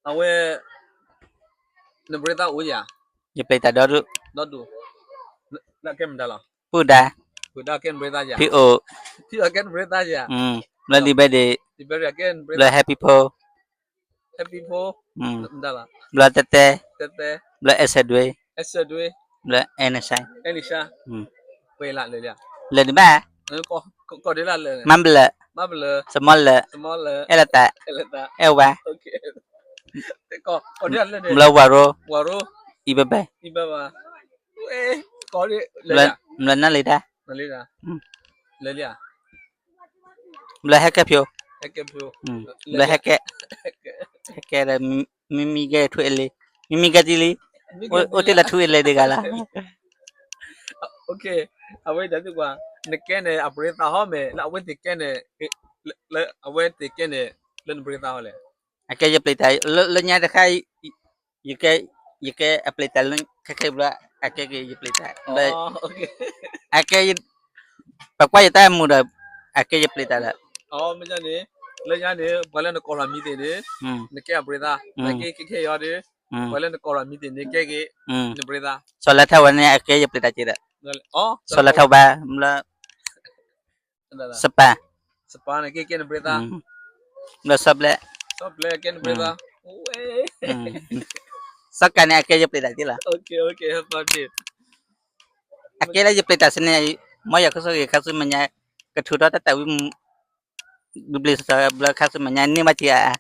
အဝဲ နဘြ့သၣ်အိၣ်ဧါ. ယပျံၤတၢ်ဒီဒူၣ်, ဒီဒူၣ်, လၢအကဲမတၤလီၤ. ပုၢ်ဒါ, ပုၢ်ဒါကဲနဘြ့သၣ်ဧါ. ဖံအိၣ်, ဖံအိၣ်ကဲနဘြ့သၣ်ဧါ. ဘျီလံၤဘဲဒ့း, လံၤဘဲဒ့းကဲနဘြ့သၣ်, happy ဖိ, happy ဖိ, ဘျီတဲတဲ, တဲတဲ, ဘျီအဲၣ်ဆၢဒွ့, အဲၣ်ဆၢဒွ့, ဘျီအဲၣ်နၡါ, အဲၣ်နၡါ, လၢာ်ဒံးဘၣ်, မါဘျၢၣ်, မါဘျၢၣ်, စမီလၢာ်, အဲၣ်လီၤတၢ်, အဲၣ်ဝါ, ဘျီဝၤရိ, အံၤဘဲဘဲ, ဘျီနၢ်လံတၢ်, ဘျီဟဲကဲဖျိ, ဘျီဟဲကဲ, ဟဲကဲဒီး မံမံကဲထူအဲၣ်လံ, မံမံကဲတံၢ်လံ, အိၣ်တ့ၢ်လၢထူအဲၣ်လံတဂၤလီၤ. အဝဲဒၣ်သ့ၣ်ကွၢ်, နကဲန့ၣ် အဘြ့သၣ်ဟီမဲာ် လၢအဝဲသ့ၣ်ကဲန့ၣ်, လၢအဝဲသ့ၣ်ကဲန့ၣ်, လၢနဘြ့သၣ်ဟီလဲၣ်. အကဲယပျံၤတၢ်, လၢညါတခါ, ယကဲ, ယကဲအပျံၤတၢ်လၢခဲခဲဘျီ, အကဲက့ၤယပျံၤတၢ်, အကဲ, ပကွၢ်ယတၢ်မူဒီး, အကဲယပျံၤတၢ်ဒီး, လၢညါန့ၣ်, ပှၤလၢနကိးလီၤမံသ့ၣ်န့ၣ်, နကဲအဘြ့သၣ်, နကဲခဲခဲအံၤဒီး, ပှၤလၢနကိးလီၤမံသ့ၣ်န့ၣ် ကဲက့ၤ, နဘြ့သၣ်, စီၤလါထီၣ်ဝဲန့ၣ် အကဲယပျံၤတၢ်က့ၤဒီး, စီၤလါထီၣ်ဘါ, ဘျီ စပၤ, စပၤန့ၣ်ကဲကဲနဘြ့သၣ်, ဘျီစီၤဘျဲၣ်, စီၤဘျဲၣ်ကဲနဘြ့သၣ်, စီၤကၤန့ၣ် အကဲယပျံၤတၢ်က့ၤလီၤ. အကဲလၢယပျံၤတၢ်စ့ၢ်န့ၣ်, မ်ယွၤကဆိၣ်ဂ့ၤခါဆူမဲာ်ညါ, ကထူးထီၣ်တၢ်သးဝံၣ်မူ, ဘျ့စီၤဘျီခါဆူမဲာ်ညါ န့ၢ်ဘၣ်က့ၤအါအါ,